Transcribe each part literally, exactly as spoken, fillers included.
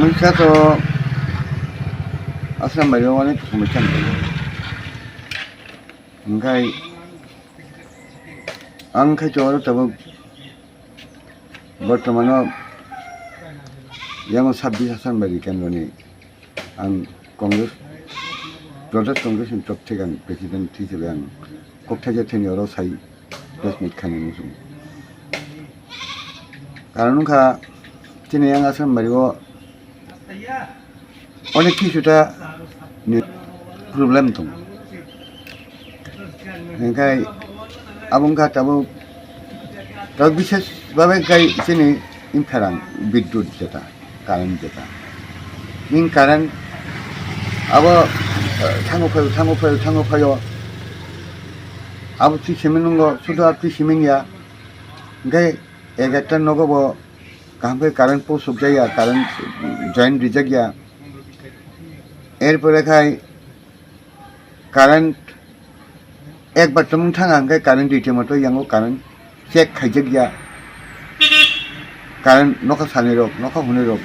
Wngkha to Asrambari o onek somosya wngkha. Hingkhai ang khai to oro tabuk bortomano yango sabbish Asrambari kendroni ang Congress, Pradesh Congress ni top thik ang president hisabe ang kok thaisa thani oro sai press meet khainani muchung. Karon wngkha chini yang Asrambari o onek kisu ta ni problem tong. Hingkhai abo wngkha tabuk, tabuk bishes babe khai chini impherang bidyut jeta, current jeta. Ning current abo, eh, thango phaio, thango phaio, thango phaio. Abo twi simin nungo, sudo abo twi simin ya. Hingkhai egarta nogo bo kaham khe current post sukjaya, current join rijak ya. Erpore khai current ekbar tongmung thang ang khe current rite moto yango current check khaijak ya. Current nokha sanai rok, nokha hwnwi rok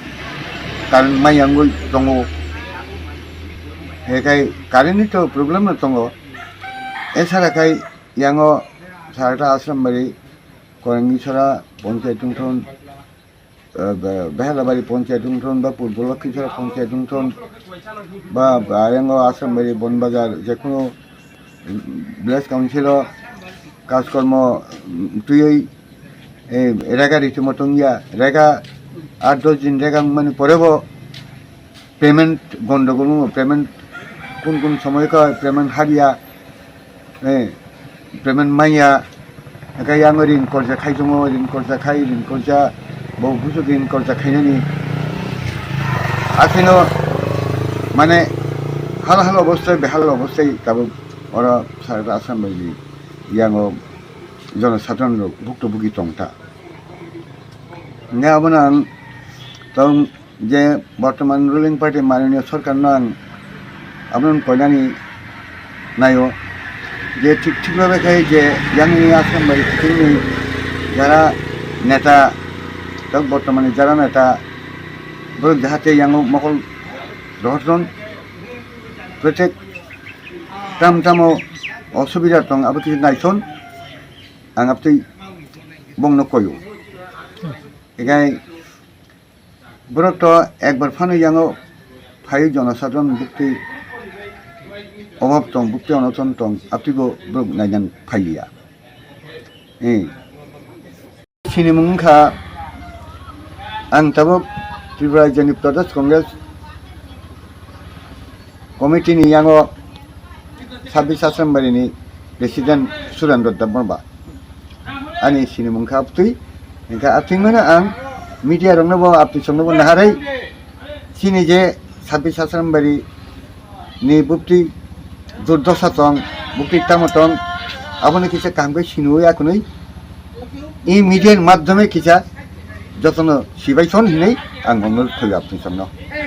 current mai yangwi tongo. Hekai current ni to problem no tongo. Esara khai yango Sarata Asrambari, Korangisora, Ponchai Tungthon, eh, Be-, Behelabari Ponchai Tungthon, ba Purbo Lokhisora Ponchai Tungthon, ba, ba Ayango Asrambari Bonbazar, jekunu, mm, village council o kajkormo, mm, twiwi, eh, rega ritimo tongya, rega aat dos din rega wngmani porebo, payment gondogol wngo, payment kun kun somoy kha payment habya, eh, payment manya, hingkhe yang rin korja khai tongo, rin korja khai, rin korja, bo busu rin korja khainani. Akhino mane hal hal obostai, behal obostai tabuk oro Sarata Assam bai ni yango jono sadharon rok bukto bugi tongta. Hingkhe abono ang tong je bortoman ruling party mananiya sorkarno ang abono koinani naio je thik thik babe khai je yang ni Assam bai thikni jara neta, tong bortomani jara neta borok jahate yango mokol rohorton, protek tam tamo osubida tong abo kisa naithon ang abtwi bongno koyo. Egai borok to ekbar phano yango phai jono sadharon bukti obab tong, bukti onoton tong, abtwibo borok nainan phaiya. Eh. Sinimung wngkha ang tabuk Tripura Rajyoni Pradesh Congress Committee ni yango sabbish Assembly ni President Surendra Debbarma. Ani sinimung kha abtwi, hingkha abtwi mano ang media rokno bo abtwi songno bo naharwi chini je sabbish Assembly ni bukti durdosa tong, bukti tamo tong, aboni kisa kaham khe siniwi akunwi i media ni madhyome kisa jotono sibai son hinwi ang onurodh khaio abtwi songno.